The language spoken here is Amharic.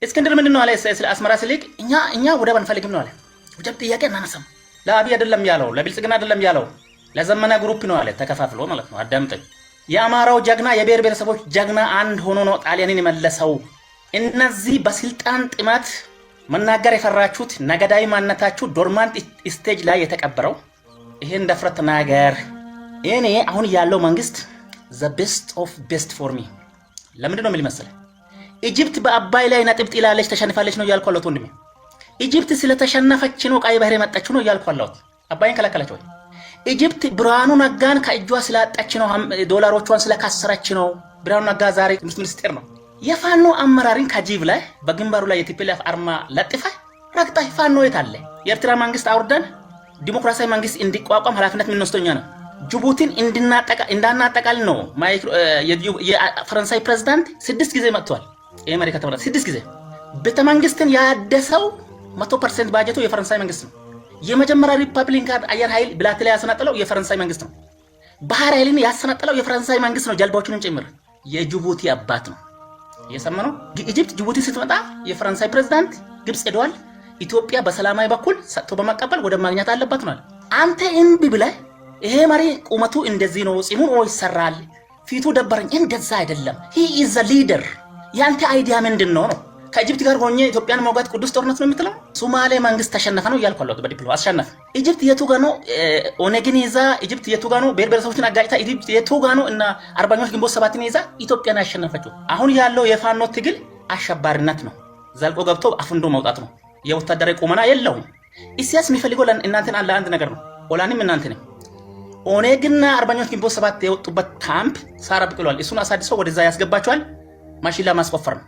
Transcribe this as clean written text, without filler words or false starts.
እስክንድር ምንድን ነው አለ? ስለ አስመራ ስልክ እኛ ወደብ አንፈልግም ነው አለ። ወደብ ጥያቄ አናነሳም። ለአብይ አይደለም ያለው፣ ለብልጽግና አይደለም ያለው፣ ለዘመነ group ነው አለ። ተከፋፍሎ ማለት ነው። አዳምጠኝ። የአማራው ጀግና፣ የብሔር ብሔረሰቦች ጀግና አንድ ሆኖ ነው ጣሊያንን የመለሰው። እነዚህ በስልጣን ጥማት መናገር የፈራችሁት ነገዳዊ ማንነታችሁ dormant stage ላይ የተቀበረው ይሄን ደፍረት ተናገር። እኔ አሁን ያለው መንግስት the best of best for me። ለምንድን ነው የሚል መሰለህ? Egypt በአባይ ላይ ነጥብ ጥላለች፣ ተሸንፋለች ነው እያልኩ አለሁት ወንድሜ። Egypt ስለተሸነፈች ነው ቀይ ባህር የመጣችው ነው እያልኩ አለሁት። አባይን ከለከለች ወይ? Egypt ብርሃኑ ነጋን ከእጇ ስላጣች ነው፣ ዶላሮቿን ስለካሰረች ነው። ብርሃኑ ነጋ ዛሬ ትምህርት ሚኒስቴር ነው። የፋኖ አመራርን ከጂብ ላይ በግንባሩ ላይ የ TPLF አርማ ለጥፈ ረግጣ ፋኖ የት አለ? የኤርትራ መንግስት አውርደን ዲሞክራሲያዊ መንግስት እንዲቋቋም ኃላፊነት የምንወስደው እኛ ነው። ጅቡቲን እንዳናጠቃል ነው። የፈረንሳይ ፕሬዝዳንት ስድስት ጊዜ መጥቷል። ይህ መሪ ከተመረጠ ስድስት ጊዜ ቤተ መንግስትን ያደሰው 100% ባጀቱ የፈረንሳይ መንግስት ነው። የመጀመሪያ ሪፐብሊካን ጋርድ አየር ኃይል ብላቴ ላይ ያሰናጠለው የፈረንሳይ መንግስት ነው። ባህር ኃይልን ያሰናጠለው የፈረንሳይ መንግስት ነው፣ ጀልባዎቹንም ጭምር። የጅቡቲ አባት ነው። እየሰማ ነው። Egypt ጅቡቲ ስትመጣ የፈረንሳይ ፕሬዝዳንት ግብፅ ሄደዋል። ኢትዮጵያ በሰላማዊ በኩል ሰጥቶ በመቀበል ወደ ማግኘት አለባት ነው። አንተ እምቢ ብለህ ይሄ መሪ ቁመቱ እንደዚህ ነው፣ ጺሙን ኦ ይሰራል፣ ፊቱ ደበረኝ፣ እንደዛ አይደለም። He is leader። ያንተ idea ምንድን ነው ነው? ከ Egypt ጋር ሆኜ ኢትዮጵያን መውጋት ቅዱስ ጦርነት ነው የምትለው? ሶማሌ መንግስት ተሸነፈ ነው እያልኩ አለሁት። በዲፕሎ አሸነፈ። Egypt የቱ ጋ ነው ኦነግን ይዛ? Egypt የቱ ጋ ነው ብሔር ብሔረሰቦችን አጋጭታ? Egypt የቱ ጋ ነው እና አርበኞች ግንቦት ሰባትን ይዛ ኢትዮጵያን ያሸነፈችው? አሁን ያለው የፋኖ ትግል አሸባሪነት ነው። ዘልቆ ገብቶ አፍንዶ መውጣት ነው። የወታደራዊ ቁመና የለውም። ኢሳያስ የሚፈልገው እናንተን ለአንድ ነገር ነው። ኦላንም እናንተንም ኦነግና አርበኞች ግንቦት ሰባት የወጡበት ካምፕ ሳር አብቅሏል። እሱን አሳድሶ ወደዛ ያስገባቸዋል። ማሽላ ማስቆፈር ነው።